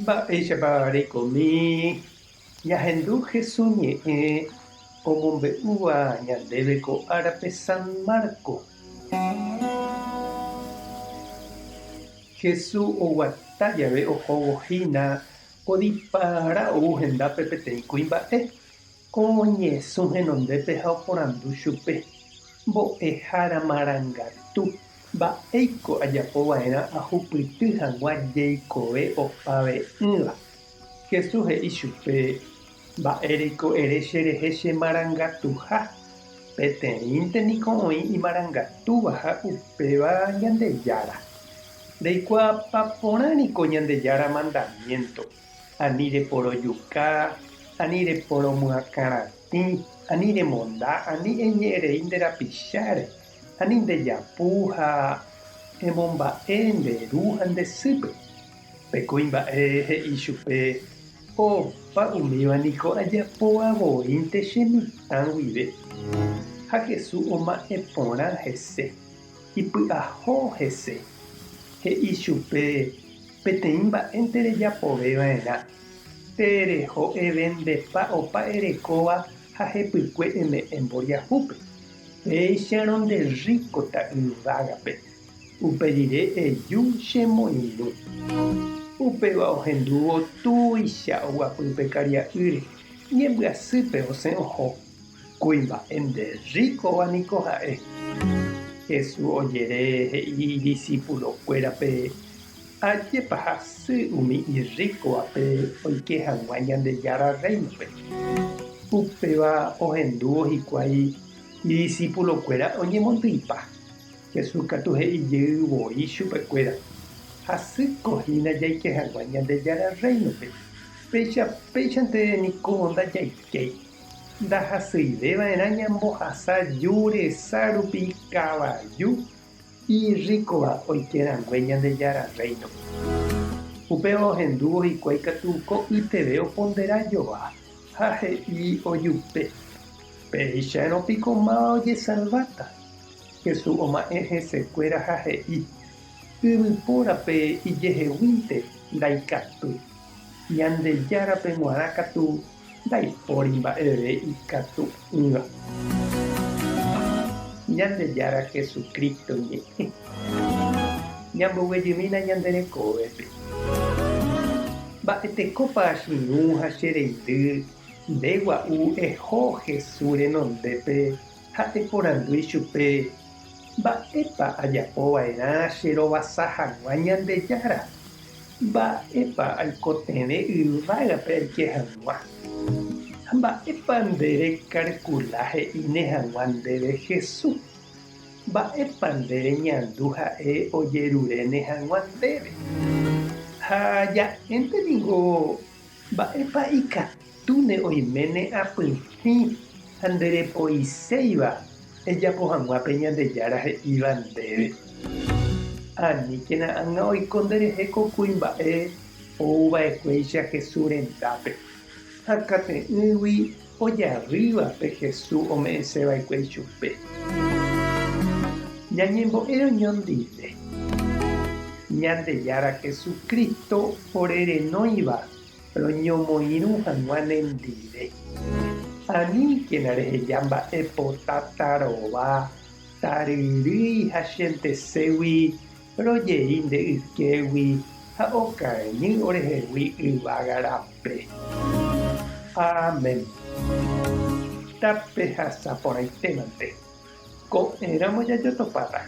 Mba'éichapa reikomi ñahendu Hesu ñe'ẽ omombe'úva ñandéve ko árape San Marco. Hesu oguata jave ohóvo hína odipara ou hendápe peteĩ kuimba'e, oñesũ henondépe ha oporandu chupe, Mbo'ehára marangatu, mba'éiko ajapo va'erã ahupyty hag̃ua jeikove opave'ỹva? Jesús he'i chupe, Mba'éreiko ere cherehe che marangatuha? Peteĩnte niko oĩ imarangatúva ha upéva Ñandejára. Reikuaapa porã niko Ñandejára mandamiénto. Ani reporojuka, ani reporomyakãratĩ, ani remonda, ani eñe'ẽrei nde rapicháre, ani ndejapu ha emomba'e nde ru ha nde sýpe. Pe kuimba'e he'i chupe, Opa umíva niko ajapóva voínte che mitã guive. Ha Jesús oma'ẽ porã hese, ipy'aho hese. He'i chupe, Peteĩ mba'énte rejapove va'erã, tereho evendepa opa erekóva ha hepykue eme'ẽ mboriahúpe. Péicharõ nde rríkota yvágape. Upe rire eju chemoirũ. Upéva ohendúvo tuicha oguapy pe karia'ýre, ñembyasýpe osẽ oho. Kuimba'e nde rríkova niko ha'e. Jesús ojere he'i idisipulokuérape, Ajépa hasy umi irríkovape oike hag̃ua Ñandejára Rréinope. Upéva ohendúvo hikuái idisipulokuéra oñemondyipa. Jesús katu he'i jey voi chupekuéra, Hasýko hína jaike hag̃ua Ñandejára Rréinope. Péicha péichante niko ndajaikéi. Ndahasyive va'erã ñambohasa ju resa rupi kavaju irríkova oike rangue Ñandejára Rréinope. Upéva ohendúvo hikuái katu ko'yteve opondera joa ha he'i ojupe, Péicharõ piko máva ojesalváta? Jesús oma'ẽ hesekuéra ha he'i, Yvypórape ijeheguínte ndaikatúi, Ñandejárape g̃uarã katu Ndaipóri mba'eve ikatu'ỹva. Ñandejára Jesucristo ñe'ẽ. Ñamboguejymína ñande rekovépe. Mba'etekópa che irũ ha che reindy nde gua'u eho Jesús renondépe ha eporandu ichupe, Mba'épa ajapo va'erã che rovasa hag̃ua Ñandejára? Mba'épa aikotevẽ yvágape aike hag̃ua? Ha mba'épa nde rekarkula he'íne hag̃ua ndéve Jesús? Mba'épa nde reñandu ha'e ojeruréne hag̃ua ndéve? Ha ja'énte ningo mba'épa ikatúne oiméne apytĩ ha nderepoiséiva ejapo hag̃ua pe Ñandejára he'íva ndéve. Aníkena ág̃a oiko nderehe ko kuimba'e ouva'ekuéicha Jesús rendápe, ha kate'ỹgui ojarýva pe Jesús ome'ẽseva'ekue ichupe. Ñañembo'e oñondive. Ñandejára Jesucristo orerenóiva roñomoirũ hag̃ua nendive. Aníkena reheja mba'e pota tarova taryrýi ha chenteségui rojei nde ykégui ha okañy orehegui yvága rape. Amén. Tapehasa porãitémante. Ko'ẽramo jajotopáta.